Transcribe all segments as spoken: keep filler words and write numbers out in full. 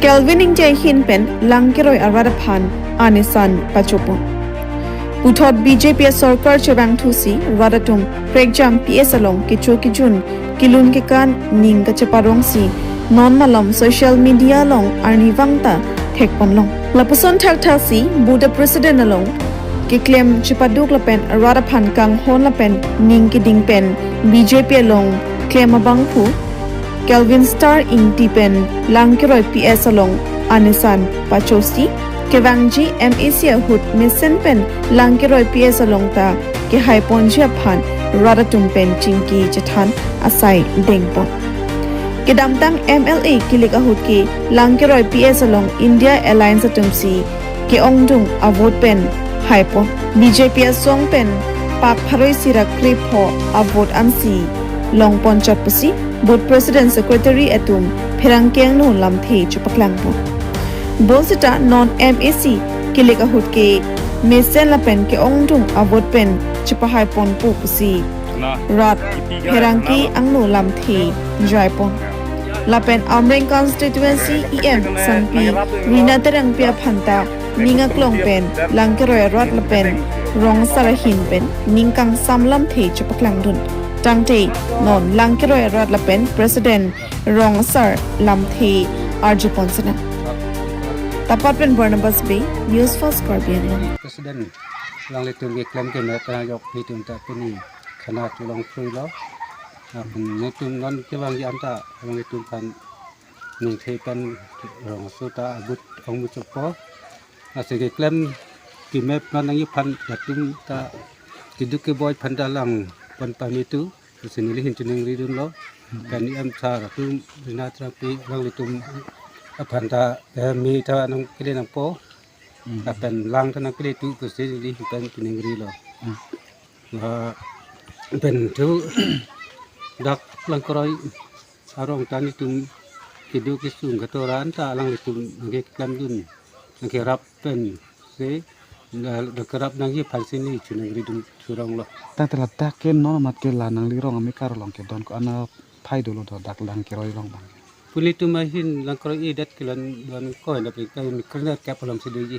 Kelvin Ingti ahin pen Langkeroi arat aphan anesan pachopon. Puthot B J P asorkar chevangthusi rat atum prekjam P S along kecho kejun kelun kekan ning kacheparongsi non malom social media along arnivang ta thekponlong. Lapuson thakthaksi booth president along keklem chepaduk lapen rat aphan kanghon lapen ning keding pen B J P along klem abangphu Kelvin Star Ingti pen Langkeroi P S along anesan pachosi kevangji M A C ahut mesen pen Langkeroi P S along ta kehaiponji aphan rat atum pen chingki chethan asai dengpon. Kedamtang M L A kilik ahut ke Langkeroi P S along India Alliance atumsi ke-ongdung avote pen haipon. B J P asong pen pak pharo isi ra krepho avote ansi longponchot pusi booth president secretary atum pherangke angno lamthe chepaklangpon. Bonsita non M A C kilik ahut ke mesen lapen ke-ongdung avote pen chepahaiponpo pusi rat pherangke angno lamthe jaipon. Lapen Amreng constituency E M sangpi Rina Terangpi aphan ta ning aklong pen Langkeroi arat lapen rong asar ahin pen ning kangsam lamthe chepaklangdun. Tangte non Langkeroi arat lapen president rong asar lamthe arjupon sena. Tapat pen Barnabas Bey, News First Karbi Anglong. President, alanglitum keklem keme ta yok nitum ta pini khana cholong phuilo. Apun nitum non kevangji anta alanglitum aphan ningthe pen rong aso ta agut ongmuchotpo. Lasi keklem keme non nangji aphan latum ta keduk keboi aphan ta langpon pame tu. Lasi neli hin chiningridunlo. Pen E M sar atum Rina Terangpi alanglitum aphan ta, eh, me ta nangkele nangpo. Hmm. Lapen lang ta nangkele tu pusi neli hin pen chiningrilo. Hmm. Ah, pen tu dak Langkeroi arong ta nitum keduk kesung katoran ta alanglitum nangkeklemdun, nangkerap pensi, na, nangkerap nangji aphansi neli chiningridun thuronglo. Tangte ladak ke non amat ke la nangli rong amekar along ke don ko-an aphai dolo do dak Langkeroi along abang? Puni atum ahin Langkeroi edet kelon don ko lapen ke mi krenerkep alongsi doji.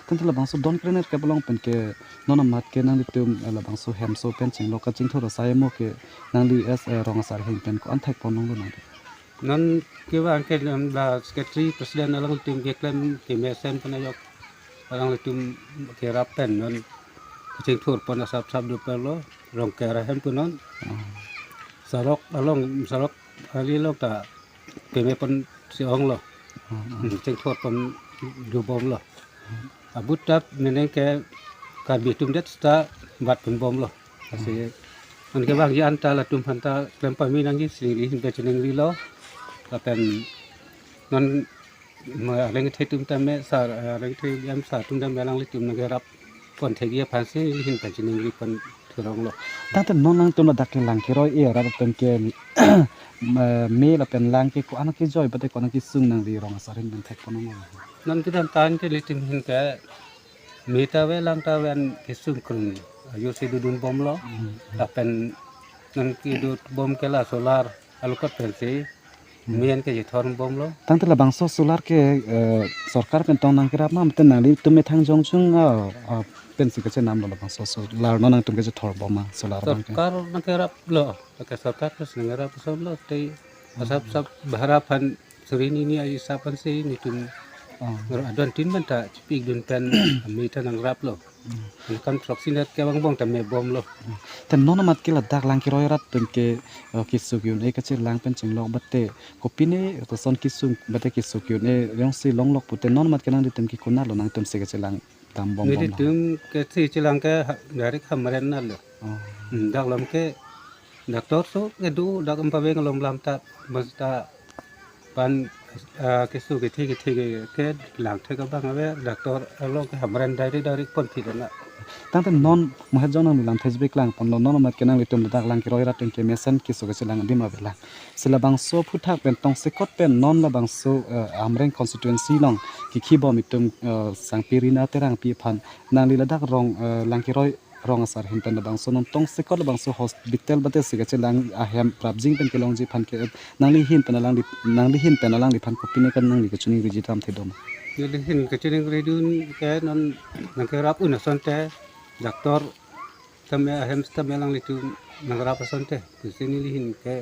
Tangte labangso don krenerkep along pen ke non amat ke nanglitum, eh, labangso hemso pen chinglok kachingthur asai amo ke nangli as, eh, rong asar ahin pen ko-an thekpon longlo nang? Non kevang ke non la secretary president alanglitum keklem kemesen pen ajok alanglitum kerap pen non kachingthurpon asapsap doponlo, Rongker ahem pu non. Hmm. Sorok along, sorok ali along ta peme ponsi onglo. Hmm, hmm. Hmm, chingthurpon dobomlo. Abut ta meneng ke Karbi atum det ta batponbomlo. Lasi, hmm, non kevangji anta latum aphan ta klem pame nangji si neli hin pen chiningrilo. Lapen non ma arleng the atum tame sar, arleng the E M sar atum tame alanglitum nangkerapponthekji aphansi neli hin pen chiningripon thuronglo. Tangte non nangtum ladak ke Langkeroi arat atum ke, ma, me lapen lang ke ko-an kejoi bate ko-an kesung nangli rong asar ahin pen thekpon longlo? Non kedamtang ke nelitum ahin ke me ta ave lang ta ave an kesung krung ajosi dodunbomlo. Hmm. Lapen non kedobom ke la solar along kat pensi, hmm, me an kechethornbomlo. Tangte labangso solar ke, eh, sorkar pen tong nangkerap ma, mate nanglitum methang jongjung, ah, ah, pensi kachenamlo labangso solar non nangtum kechethor bom ma solar abang ke? Sorkar nangkeraplo, ke sorkar ke nangkerap somlo te, hmm, asapsap bhara aphan suri hini ahisap ansi nitum, oh, adon tin banta chipikdun pen me ta nangraplo. Hmm. Kan proxy net ke bang bong ta mebomlo. Hmm. Te non amat ke ladak Langkeroi arat atum ke, eh, kesung un-e kachelang pen chinglok bate kopine koson kesung bate kesung un-e jongsi longlok pute non amat ke nanglitum ke konatlo nangtumsi kachelang dambomlo? Nelitum kesi chelang ke ha-, direct Hamren nalo. Oh. Hmm, dak lam ke doctor so kedo dak ampaveng along lam ta basta pan, ah, keso kethe kethe ke langthek abang ave doctor along ke Hamren direct direct ponphi dana. Tangte non mohet jong nangli lamthe jibe klangponlo, non amat ke nanglitum ladak Langkeroi arat atum ke mesen keso kachelang adim avelang. Si labangso aphuthak pen tongsekot pen non labangso, eh, Hamren constituency along kekhibom itum, eh, sangpi Rina Terangpi aphan nangli ladak rong, eh, Langkeroi rong asar ahin pen labangso non tongsekot labangso hospital bate si kachelang ahem prapjin pen kelongji aphan ke nangli ahin pen alangli, nangli ahin pen alangliphan kopine kan nangli kachiningriji alamthe doma? Neli ahin kachiningridun ke non nangkerap un asonte, doctor tame ahem tame alanglitum nangrap asonte, pusi neli ahin ke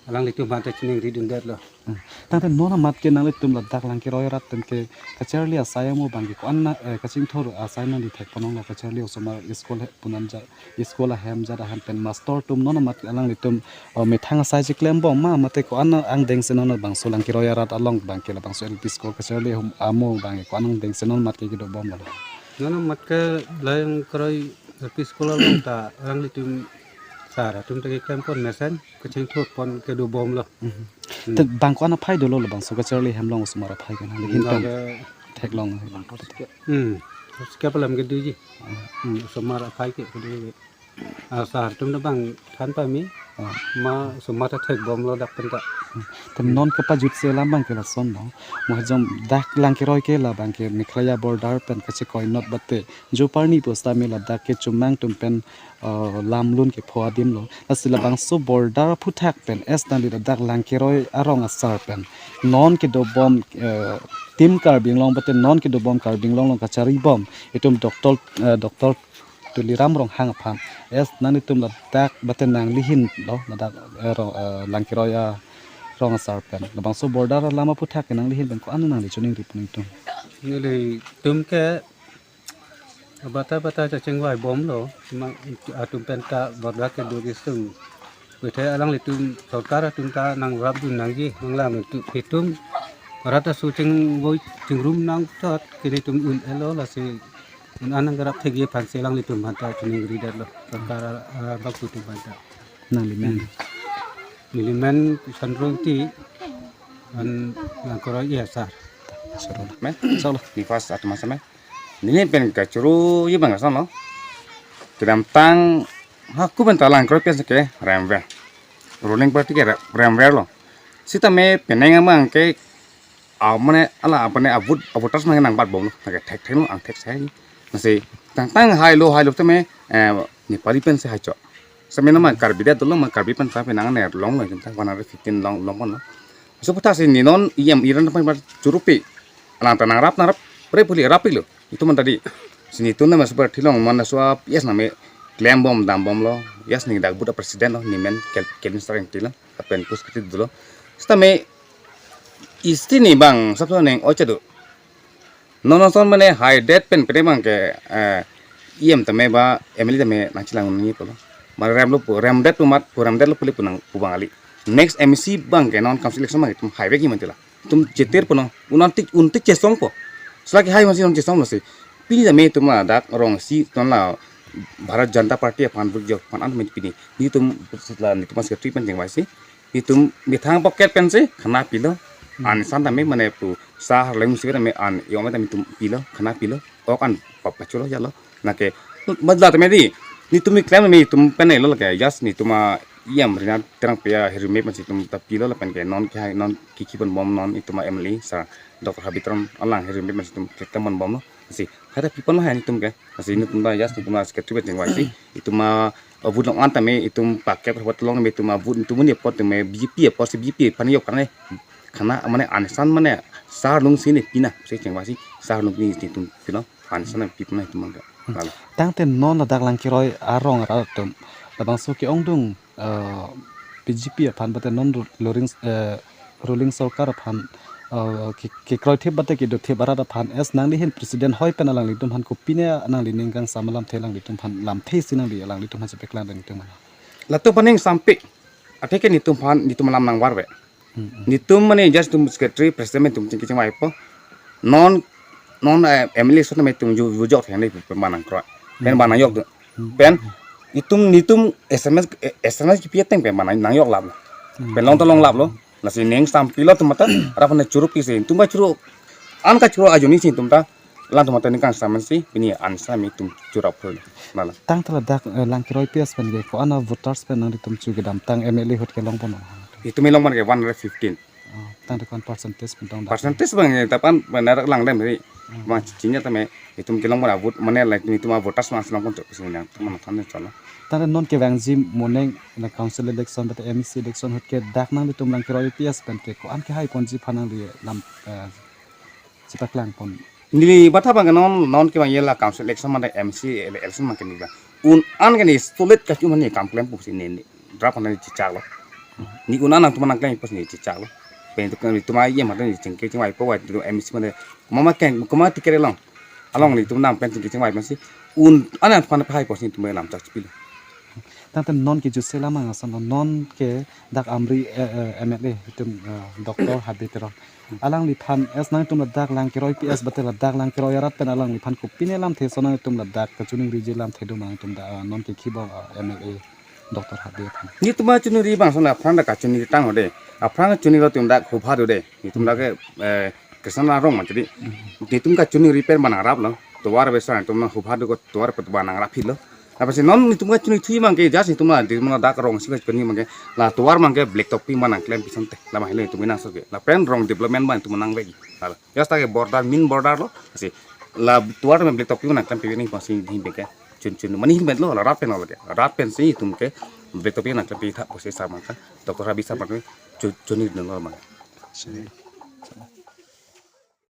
alanglitum aphanta chiningridundetlo. Hmm. Tangte non amat ke nanglitum ladak Langkeroi arat pen ke kacharli asai amo abang ke ko-an na, eh, kachingthur asai nangli thek ponlonglo, kacharli osomar school he punam ja, school ahem jat ahem pen master atum non amat alanglitum, oh, methang asai chiklem bom ma mate ko-an angdeng si non labangso Langkeroi arat along abang ke labangso L P school kacharli hum amo abang ke ko-an angdeng si non amat ke kedo bomlo? Non amat ke Langkeroi L P school along ta alanglitum sar atum ta keklem pon mesen, kachingthur pon kedo bomlo. Mhm. Hmm. Te bang ko-an aphai dolo labangso kacharli hem along osomar aphai ke nangli ahin pen Bang ke theklong? Hmm. Sikep alam kedoji. Hmm, osomar aphai ke kedo. Ah, sar atum ta bang than pame. Ah. Ma osomar ta thek bomlo dak pen ta. Hmm. Te non kepajutsi alam abang ke lasonlo. Mo hejong dak Langkeroi ke labang ke Meghalaya border pen kachekoi not bate Joparni pusitame ladak ke Chomang atum pen, uh, lamlun kepho adimlo. Lasi labangso border aphuthak pen es nangli ladak Langkeroi arong asar pen non kedo bom, uh, Team Karbi Anglong bate non kedo bom Karbi Anglong along kachari bom itum doctor, uh, doctor Tuliram Ronghang aphan es nanglitum ladak bate nangli ahin lo ladak, eh, ro-, eh, Langkeroi arong asar pen labangso border alam aphuthak ke nangli ahin pen ko-an nangli chiningri pon itum? Nelitum ke bata bata chachingvai bomlo, ma atum pen ta border kedo kesung. Kuthe alanglitum sorkar atum ta nangrapdun nangji, nanglang itum, itum rat aso chingvoi chingrum nangchot ke nelitum un-elo, lasi un-an nangrap thekji aphansi alanglitum aphanta chiningridetlo, sorkar, ah, bangphu atum aphanta. Nangli men? Hmm. Neli men Sandro Ingti, an Langkeroi asar. Sandro. Men, solo, ni first atum asa men. Neli pen kachuru ye bang asonlo. Kedamtang hako pen ta Langkeroi pen ke remver. Ruling party ke re-, remverlo. Sitame penang abang ke, ah, mane ala apne avut, avuters mane nangbat bomlo. Nake thek thek no angthek sai. Lasi tangtang hailo hailo tame, eh, Nepali pensi haicho. Same nama Karbi det dolo ma Karbi pen ta penang ne long lo kita one hundred fifteen long long lo. So puthot si ni non E M iran pen ba churupi. Alang ta nangrap nangrap pre puli rapilo. Itum aphanta di. Si netum nama super thilong mana sua P S name klem bom dam bomlo. Yes, ni dak but president lo, ni men Kel-, Kelvin Sarang tilo. Apen pus kiti dolo. Sitame isti ni bang sabso neng ocha do. Non non son mane haidet pen pede bang ke, eh, E M tame ba M L A tame nangchelang ni pulo. Mane remlo pu, remdet pu amat, pu remdetlo pule pu nang pu bang kali. Next M C bang ke non council election bang itum haivek hi mantila. Itum chetir puno, unantik, untik chesongpo. Selagi hai masi non chesonglo si. Pini tame itum ladak rong si ton la Bharat Janata Party aphan vote jok aphan an men pini. Netum la netum secretary pen chingvaisi. Netum methang pocket pensi khana pilo. Hmm. An san tame mane pu sar leng si tame an yong tame itum pilo, khana pilo. Ok an pa-, pachulo jalo. Nake badla tame di. Netum keklem netum pen lo lake. Yes, netum a E M Rina Terangpi ahirume pensi itum ta pilo lapen ke non ke hai non kiki pen bom non itum a M L A sar Doctor Habitron alang ahirume pensi itum keklem pen bomlo. Si, hai ta pi pen lo hai netum ke. Lasi netum ta yes netum a secretary pen chingvaisi. Itum a, a vote long an tame itum packet vote long tame itum a vote itum ni pot tame B J P pot si B J P aphan yok karne khana mane an san mane sar lung si ne pina si chingvaisi sar lung pini si itum pino an san pi pina itum mangga. Hmm. Lalu. Tangte non ladak Langkeroi arong arat atum labangso ke-ongdung, eh, B J P aphan bate non ru-, ruling, eh, ruling sorkar aphan, eh, ke, kekroithip bate kedothip arat aphan es nangli ahin president hoi pen alanglitum aphan kopine nangli ning kangsam alamthe alanglitum aphan lamthe si nangli alanglitum aphan chepeklang dengtung mana? Latum aphan ning sampe. Atheke netum aphan netum alam nangvarve. Hmm, hmm. Netum mane just netum secretary president netum chingki chingvaipo. Non, non, eh, M L A so netum ju, ju jok theng netum pen bang nangkroi. Pen bang nangyok do. Hmm. Pen itum netum S M S, eh, S M S kipi ateng pen bang nang, nangyok lap. Hmm. Pen long ta long laplo. Lasi ning sampilo atum mata, arap ne churu pisi, tum ba churu, an kachuru ajoine si tum ta, alanglitum mata ning kangsam si, pini an sami tum churu phul. Mala. Tangte ladak, eh, Langkeroi P S pen ke, ko-an a voters pen nanglitum chu kedamtang M L A ahut kelong ponlo? Itum kelong pen ke one hundred fifteen. Oh, tangte ko-an percentage pen tong dak? Percentage abang, eh, tapan benar lang dem ri. Hmm. Abang chinine tame itum kelong mana vote mane like itum voters mas long kon chok sini nang teman than cholo. Tangte non kevangji moning la council election bate M A C election ahut ke dak nanglitum lang keroi P S pen ke ko-an kehai ponji aphan nangli lam, eh, chepaklang pon? Neli bathap abang ke non, non kevangji la council election mane M C ele-, election abang ke neli ba un-an ke neli solid kachumani kam klem pusi neli, neli draft neli chechaklo. Neli un-an nangtum nangklem pusi neli chechaklo. Pen itum ke itum aye mate neli chingki chingvai po vai itum M C mane komat ke, komat ticket along. Along nelitum nangpen chingki chingvai masi un-an nangtum aphan pahai pusi itum lam chak chipilo. Tangte non ke jutsi lam ang ason non ke dak Amri, eh, eh, M L A itum, eh, Doctor Habe Teron. Alangliphan es nangtum ladak lang keroi P S bate ladak lang keroi arat pen alangliphan kopine lamthe ason nangtum ladak kachiningriji lamthe do ma nangtum dak, ah, non ke kibo, ah, M L A Doctor Habe aphan? Nelitum kachiningri abang ason aphrang dak kachiningri tang hode. Aphrang kachiningri lo itum dak hubha do de. Nelitum dak ke, eh, Krishna Rong ma jadi. Nelitum kachiningri pen abang nangraplo. Tovar besa nelitum hubha do ko tovar pen abang nangrap hilo. Apotsi non nelitum kachiningri thu abang ke just nelitum la, nelitum la dak rong si kachiningri abang ke la tovar abang ke black topping abang nangklem pi asonte. La mahile nelitum inang so ke. Lapen rong development abang nelitum nangvek. Hala. Just ta ke border, main border lo. Si la tovar abang black topping abang nangklem pi nangji pusi neli abang ke chun chun mani hin lo la rat pen lo ke. Rat pensi itum ke black topping abang nangklem pi tha pusi sama ka. Doctor Habe sama ke chun chun ni lo ma. Sini.